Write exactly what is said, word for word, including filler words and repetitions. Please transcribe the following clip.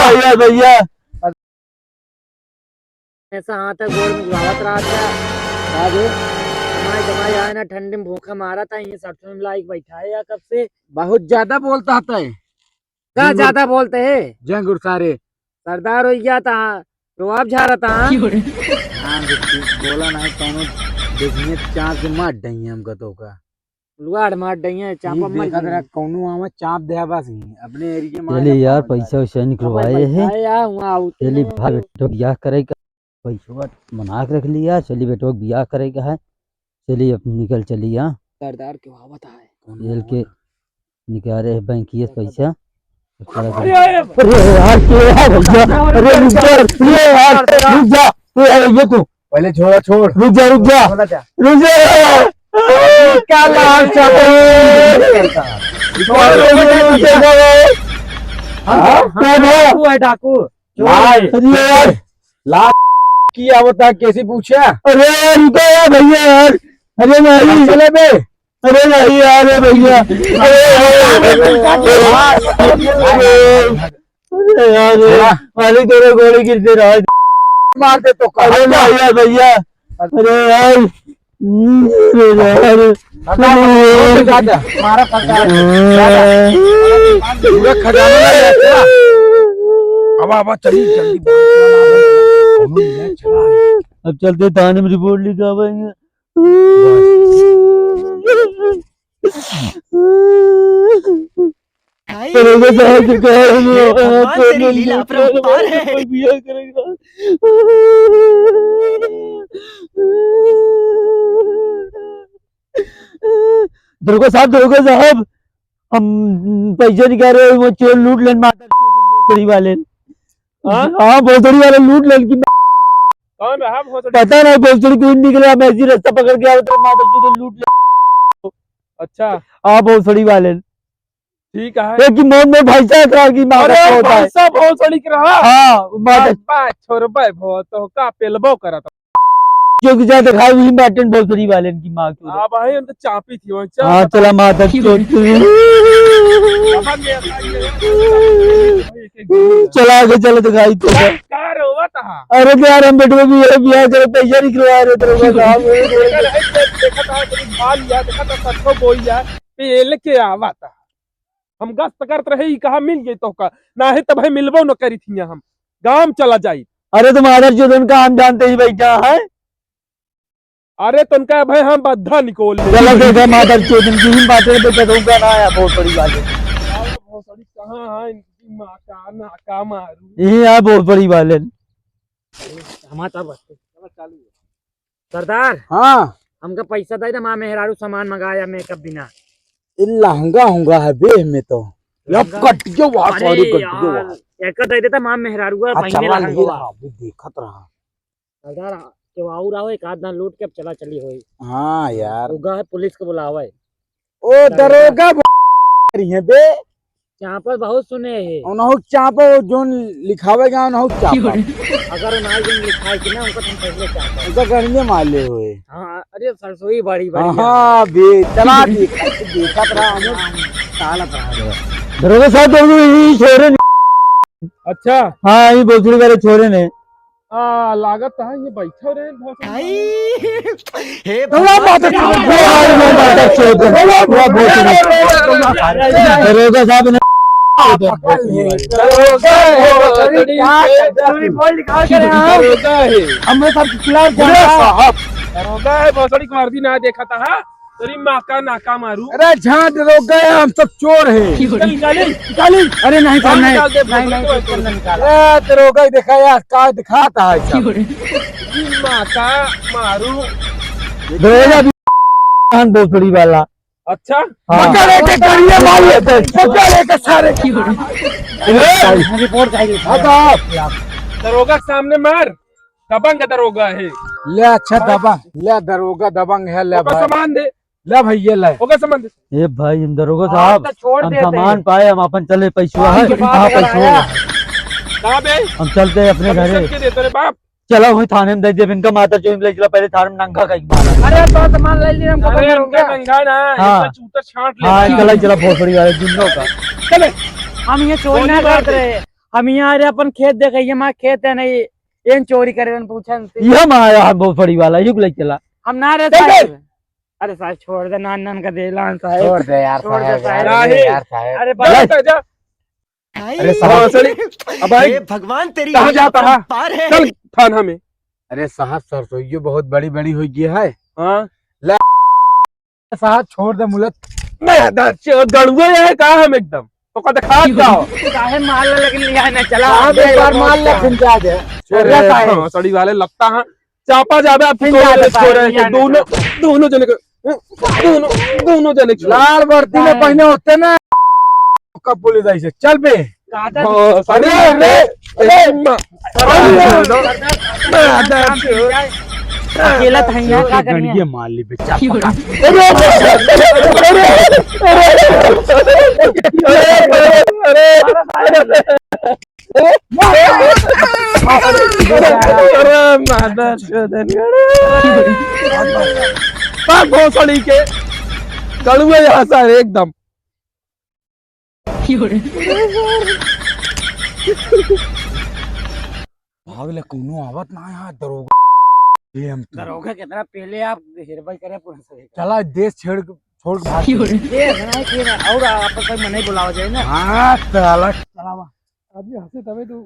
भैया, भैया। ऐसा हाथ है गोड़ में जुआवत रहा था। का बे? कमाई, कमाई आए ना, ठंडी में भूखा मारा था, ये सरसों में लाइक बैठा है यार कब से। बहुत ज्यादा बोलता था ये। का ज्यादा बोलते हैं? जंग उड़ता रे। सरदार हो गया था, तो आप जा रहा था। हाँ, बोला ना, कौनो देखिए चाप से मार डही हमका तो का। लुआड़ मार डही है, चाप ये मार देखा डही। कौनो आवा चाप दे बस ही, अपने एरिया में चलिए यार, पैसा वैसा निकलवाए हैं। चलिए भाग, बेटो बियाह करे का, पैसा बना के रख लिया। चलिए बेटो बियाह करे का है, चलिए अब निकल चलिए। सरदार के आवत है। जेल के निकाले है बैंक ये पैसा। अरे, अरे, अरे यार, क्या है भैया? अरे रुक जा, अरे यार, रुक जा। ए, ये तो पहले छोड़ा, छोड़। रुक जा, रुक जा। रुक जा। क्या लाल सा है? हाँ? डाकू है, डाकू। अरे यार। लाल की आवत है, कैसी पूछा? अरे रुको यार भैया यार। अरे नहीं। चले बे। अरे नहीं यार, अरे भैया। अरे यार, अरे यार, अरे यार, मालिक तेरे गोली गिरते रहा। मार दे तो अरे नहीं यार भैया। अरे यार। हम्म, अरे यार। मारा फंसा है। पूरा खजाना ले लिया। अब, अब चलिए जल्दी। अब चलते थाने में रिपोर्ट लिखावेंगे। दरोगा साहब के कहा हम ये भगवान तेरी लीला अपरंपार है। बियाह करेगा। दरोगा साहब, दरोगा साहब, हम पैसा निकाल रहे हैं, वो चोर लूट लेन, माता चोरी वाले। हाँ? हाँ, भोसड़ी वाले लूट लेन की। कौन रहा भोसड़ी? पता नहीं, भोसड़ी कौन निकला, हम ऐसी रास्ता पकड़ के आवे तो माता चोर लूट ले। अच्छा। हाँ, भोसड़ी वाले। ठीक है। एक की मौत में भैंसा एक रहा की माँ का अरे, छोटा है। भैंसा भोसड़ी के रहा? हाँ, माँ का अब्बा, छोड़बे भो, तो का पेलबो करत। जो कि जा दिखाई हुई बाटेन भोसड़ी वाले की माँ को। हाँ भाई, हम तो चापी थी वहाँ, हाँ, चला माता चोट। चला आगे, चला दिखाई तो। का रोवत हा? अरे तो यार, हम बेटवा भी ये बियाह करे, पैसा निकलवा रहे थे, बस आप देखा था, तेरी भाल लिया, देखा था, सरसों बोई है, पेल के आवा था। हम गश्त करत रहे, ई कहा मिल गई तोहका, नाहीं तब है मिलबो न करी थी हम, गाँव चला जाई। अरे तुम मादर चोदन का हम जानते ही बैठा है। अरे तुमका भाई हम बद्धा निकोल ले। गलत है, मादर चोदन की ही बातें पे करूँगा ना आया, बहुत बड़ी बात है। भोसड़ी कहाँ है इनकी माँ का, ना का मारू। यही है बहुत बड़ी बात है। हमारा बात है। सरदार। हाँ। हमका पैसा दे दे, माँ मेहरारू सामान मंगाया मेकअप बिना। ये लहंगा होंगा है बे में तो। या लहंगा? कट गयो वहाँ, अरे सॉरी, कट गयो यार, वहाँ। एक दे देता माँ मेहरारू का अच्छा, पहने वाला लहंगा। अभी देखत रहा। सरदार, केहू और आओ, एक आध दान लूट के अब चला चली होई। हाँ यार। उगा है, पुलिस को बुलावे। ओ दरोगा। दरोगा ब-, रही है बे। चापा बहुत सुने है। उनहु चापा वो जोन लिखावेगा, उनहु चापा। अगर उनहु जोन लिखाए कि ना, उनको तुम पहले चापा। उनका गणिये माले हुए। हाँ, अरे सरसोई बड़ी बड़ी हाँ, है। हाँ, बे, चला देखा, देखा तो रहा, हम साला तो रहा। दरोगा साहब, तो यही छोरे ने। अच्छा। हाँ, ये भोसड़ी वाले छोरे ने। आ, लागत है ये बैठे रहे बहुत। आई, हे भगवान, दरोगा साहब ने दरोगा है। हमें सब खिलाफ दरोगा साहब। दरोगा है, भोसड़ी को मार दी ना देखा था, हाँ? तेरी माँ का नाका मारू। अरे झांट दरोगा है, हम सब चोर हैं। निकाली, निकाली, निकाली। अरे नहीं सर, बाहर नहीं, निकाल दे, नहीं, नहीं, भोसड़ी को। अरे दरोगा ही देखा यार, का दिखाता है सब। तेरी माँ का मारू। दरोगा भी भोसड़ी वाला। अच्छा। हाँ। पकड़ एक एक करिए मारिए, पकड़ एक एक सारे। रिपोर्ट चाहिए। हाँ तो आप। दरोगा के सामने मार। दबंग दरोगा है। ले अच्छा दबंग, ले दरोगा दबंग है, ले ओकर भाई। सामान दे। ले भाई, ये ले। ओकर सामान दे। ए भाई, हम दरोगा हाँ, साहब, तो छोड़ हम देते सामान हैं। पाए, हम अपन चले, पैसवा हाँ, है, ये बात हाँ, कर पैसवा आया। है। कहाँ बे? हम चलते हैं अपने घरे। कमीशन के देते रे बाप। चला वही थाने में दे दे, इनका माता चोरी ले चला, पहले थाने में नंगा कहीं मारा। अरे तो सामान ले लिए, हमको अरे बंद हो इनका गया। नंगा ना, हाँ। इनका जूता छांट ले। हाँ, चला, चला, भोसड़ी वाले जिंदों का। चले। हम ये चोरी ना करते रहे। हम यहाँ आ रहे अपन खेत देखे, ये माँ खेत है नहीं, एन चोरी करे, एन पूछन से। ये माँ आया है भोसड़ी वाला, ये को लेके चला। हम ना रहे चल, साहब। चल। अरे साहब, छोड़ दे, नान नान का देला साहब। छोड़ दे यार छोड़ दे साहब, साहब। यार, नहीं। अरे यार साहब। अरे जा, बाप। जा, जा। अरे साहब। भोसड़ी, अब भाई, हे भगवान, तेरी कहाँ जाता है? अपरंपार है। चल थाना में। अरे साहब, सरसोइयो बहुत बड़ी बड़ी होइ गई है। हाँ। ला साहब, छोड़ दे मुलत। मैं दस गड़ुआ है का हम एकदम। तो का दिखा जाओ। काहे मार ले, लेकिन लिया ना चला। आप एक बार मार ले, फिर जा दे। छोड़ दे अरे साहब। हाँ, सड़ी वाले लगता है। चापा जाबे, आप फिर दोनों जा जने दे छोड़ रहे हैं, साहब, दोनों, दोनों जने को, दोनों, दोनों जने को। लाल वर्दी में हाँ। पहने होते ना, कब पुलिस आई से, चल बे। काटा हाँ, अरे, अरे, अरे, अरे, माँ। अरे, अरे, अकेला था यहाँ, का करेंगे? गंडिया मार ली बे, चापा का। अरे, अरे, अरे, अरे, अरे, अरे, अरे, मादर चोदन, अरे। भाग भोसड़ी के, गड़ुआ यहाँ से एकदम। भाग ले, कोनो आवत ना है, दरोगा। ये हम दरोगा कितना पहले आप हेरबाई करे पूरा सभी का। चला, देश छेड़ के, छोड़ के भाग। देश नहीं, फिर और आपस में नहीं बुलावा जाए ना। हाँ, साला। चलावा। आदमी हंसे तबे तो।